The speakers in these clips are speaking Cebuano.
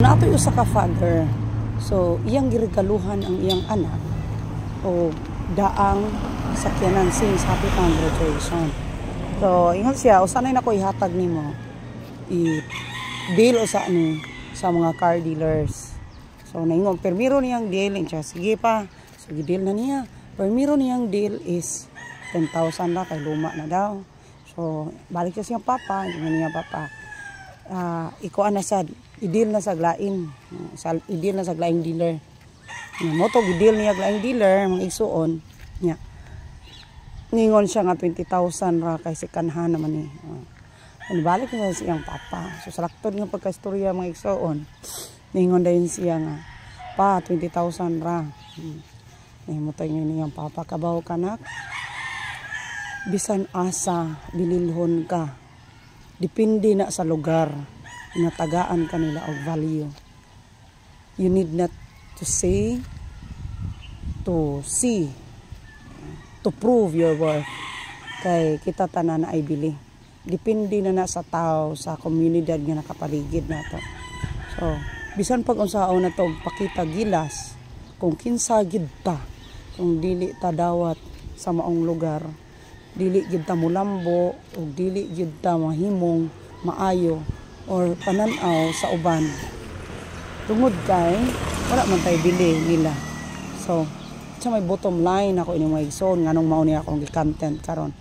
Naa toy usa ka father. So iyang giregaluhan ang iyang anak og daang sakyanan since happy pang graduation. So ingon siya, "Usa nako ihatag nimo, i deal usa ni sa mga car dealers." So naingon, permiro niyang deal siya, "Sige pa." So gi-deal na niya. Permiro niyang deal is 10,000 na kay luma na daw. So balik siya siyang papa, ingon niya, "Papa, ikuan na sad, i-deal na sa lain, sa i-deal na sa laing dealer." Nya mo to gi-deal niya laing dealer, mga igsuon niya. Ningon siya nga 20,000 ra kay second hand naman ni. Balik na sa siyang papa. So sa laktod nga pagkaistorya, mga igsuon, ningon dayon siya nga, "Pa, 20,000 ra." Mo tayo niyang papa, "Kabaw kanak, bisan asa bililhon ka, depende na sa lugar nga tagaan kanila og value. You need not to say, to see, to prove your worth kay kita tanan na ay bili. Depende na na sa tao sa komunidad nga nakapaligid nato." So bisan pag unsaon na to pakita gilas kung kinsa gid ta, kung dili ta dawat sa maong lugar, dili gid ta mulambo ug dili gid ta mahimong maayo or panan-aw sa uban tungod kay wala man tay bili nila. So sa may bottom line ako ini, mga igsoon, nganong mao ni akong gi-content karon,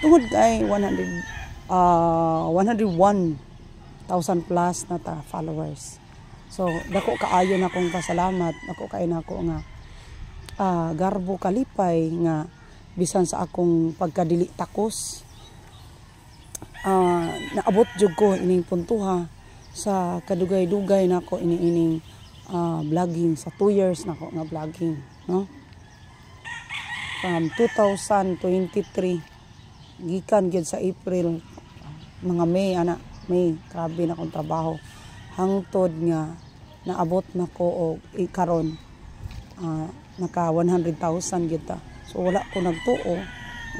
tungod kay 100 101,000 plus na ta followers. So dako kaayo na akong pasalamat, dako kaayo na ako nga garbo, kalipay nga bisan sa akong pagkadili takos, naabot jud ko ining puntuha sa kadugay-dugay nako ini ining vlogging, sa 2 years nako nga vlogging, no, from 2023 gikan gyud sa April, mga May ana, May, grabe na akong trabaho hangtod nga naabot na ko og karon naka 100,000 gyud ta. So wala ko nagtuo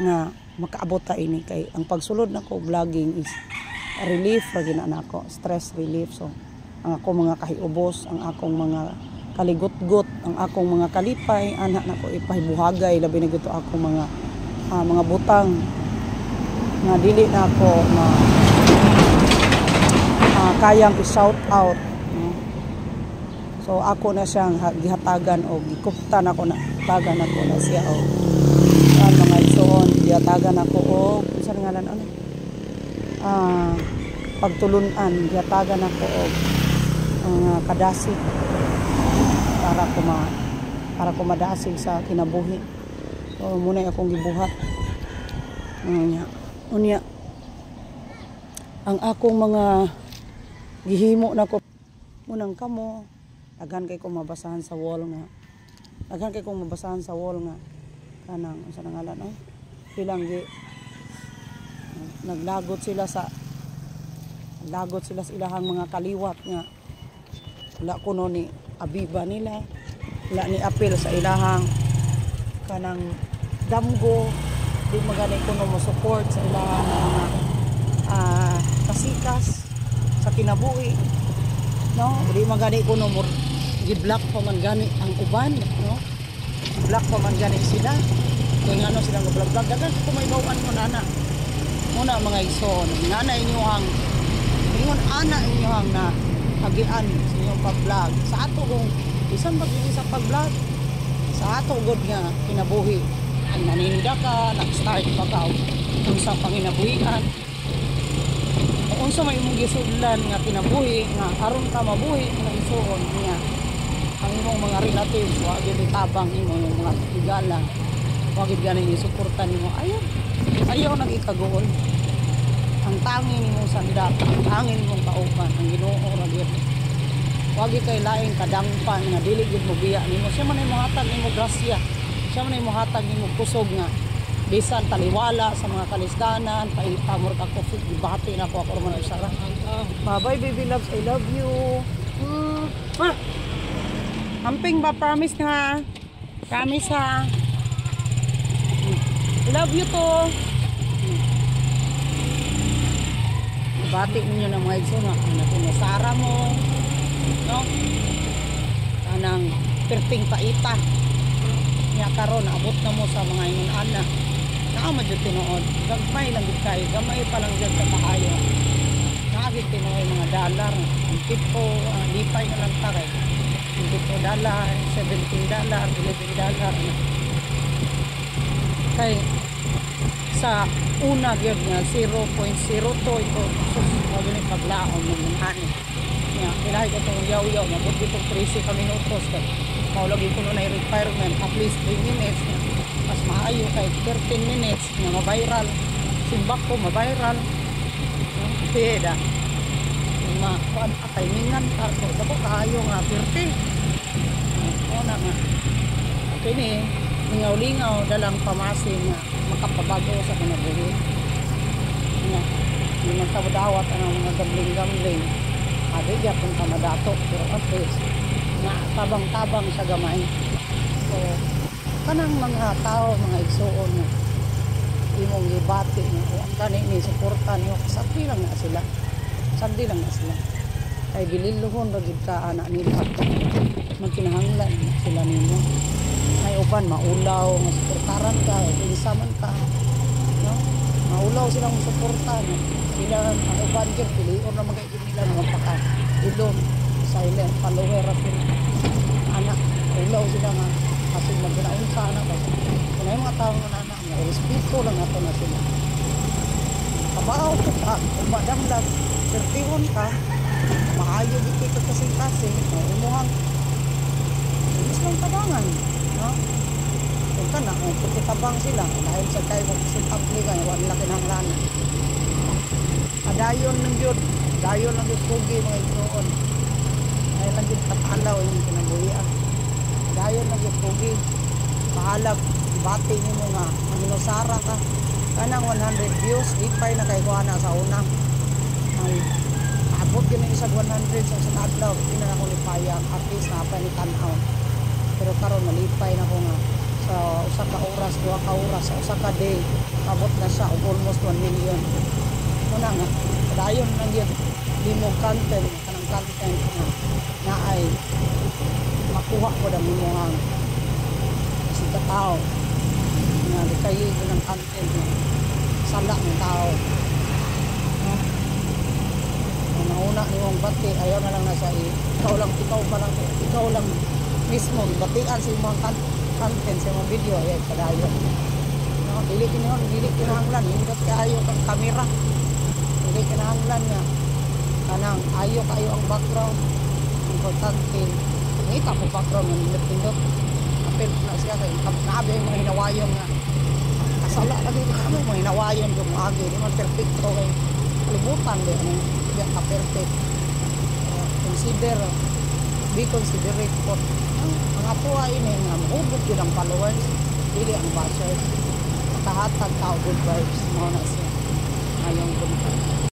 nga makaabot ta ini kay ang pagsulod nako vlogging is relief ra gina nako, stress relief. So ang akong mga kahiubos, ang akong mga kaligutgot, ang akong mga kalipay ana nako ipahibuhagay, labi na gyud to akong mga butang nga dili na ako ma kayang i-shout out, no? So ako na siyang gihatagan og gikuptan ako na tagan ako na siya og kan, mga igsoon, gihatagan ako og unsa ngalan ano, pagtulunan, gihatagan ako og mga kadasig para ko madasig sa kinabuhi. So muna akong gibuhat. Unya unya ang akong mga gihimo nako munang kamo, daghan kay kong mabasahan sa wall nga kanang unsa na ngalan, oh, ilang gi naglagot sila sa lagot sila sa ilahang mga kaliwat nga wala kuno ni abiba nila, wala ni apil sa ilahang kanang damgo, di magani kuno mo support sa ilahang mga kasikas sa kinabuhi, no? Di magani kuno mo gi-block pa man gani ang uban, no? Block pa man gani sila kay ngano sila nga vlog. Daghan ko may bawaan mo nana muna, mga igsoon, nga na inyo ang ingon ana inyo ang na hagian sa inyong pag-vlog sa ato. Kung bisan pag sa pag-vlog sa ato gud nga kinabuhi, ang naninda ka, nag-start pa ka kung sa panginabuhian, kung unsa may imong gisudlan nga kinabuhi nga aron ka mabuhi, mga igsoon, niya ang imong mga relatives wa gyud tabang imo, yung mga higala wa gyud gani ni suporta nimo, ayaw ayaw nang ikaguol. Ang tangi nimong sandata, ang tangi nimong kauban, ang Ginoo ra gyud. Wa gyud kay laing kadangpan nga dili gyud mo biya nimo. Siya man ay mohatag nimo grasya, siya man ay mohatag nimo kusog nga bisan taliwala sa mga kalisdanan, paipamor ka ko, gibati na ko ako man usara. Bye bye, baby loves, I love you. Ah. Amping ba, promise nga, promise ha. Love you to. Bati ninyo ng mga igsoon nga anak ko Sara mo, no? no? Kanang perting paita. Nya karon abot na mo sa mga ingon ana. Naa man jud tinuod. Gagmay lang gid kayo, gamay pa lang jud sa kaayo. Naa gid tinuod mga dollar. Ang tipo, lipay na lang ta kay $24, $17, $11. Kay sa una gyud nga 0.02 ito, sus, mao gani paglaom ng ani. Nya ilahi katong yaw-yaw mabot itong 13 ka minutos kay mao lagi kuno na requirement, at least 3 minutes. Nga mas maayo kay 13 minutes nga ma-viral, simbak ko ma-viral, no? Peda ma kuan ka timingan ka, so dako kaayo nga 30 mo na nga kini lingaw-lingaw dalang pamasin nga makapabago sa kinabuhi nga di man ta dawat ang mga gambling-gambling, abi gyapon ta madato, pero at least na tabang-tabang sa gamay. So kanang mga tao, mga igsuon nga imong gibati nga o ang gani ni suporta niyo, sagdi lang na sila, sagdi lang na sila, kay bililhon ra gid ka ana nila, magkinahanglan na sila nimo. May uban maulaw nga suportaran ka kinsa man ka, no? Maulaw silang suporta, no? Sila ang uban gyud pilion ra magay nila nga magpaka ilom, silent follower ra sila ana. Ulaw sila nga kasi magkinaunsa ana ba. Kung ay mga tao nga nana nga respeto lang nato na sila. Kabaw ko ka kung madamlag pertihon ka, maayo gid kay kasing-kasing no imuhang ilis lang tabangan, no? Kung ka na kung tabang sila dahil sa kayo kung presentable ka, wala nila kinahanglan. Padayon lang yun, dayon lang yun pugi, mga igsoon, ay lang yun katalaw yung kinabuhian. Dayon lang yun pugi, bahalag bati nimo nga manginusara ka. Kanang 100 views, lipay na kay kuha na sa una. Ang abot yun na isang 100 sa isang adlaw, di na ako lipayang, at least napay ni tan-aw. Pero karon malipay na ko nga sa usa ka oras, 2 ka oras, sa usa ka day, abot na siya og almost 1 million. Muna nga, dayon lang yun, di mo content, kanang content nga na ay makuha ko ang imuhang kasi tao nga kayo ng content nga sala ng tao, no? Ang nauna nimong bati, ayaw na lang na siya, ikaw lang, ikaw pa lang, ikaw lang mismo batian sa imong content, sa imong video, ay padayon, no? Dili kinahanglan, dili kinahanglan hindot kaayo kang kamera, dili kinahanglan nga kanang ayo kayo ang background. Importante ngita ko background nga nindot pindot apil na siya kay naabi ang mga hinawayon nga kasala lagi kami, mga hinawayon kung agi di man perfecto kay kalibutan di ano di ka perfect. Consider, be considerate po ang ato ay ini nga mahubog yun ang followers, dili ang bashers, makahatag tao good vibes. Mao na siya ngayong buntag.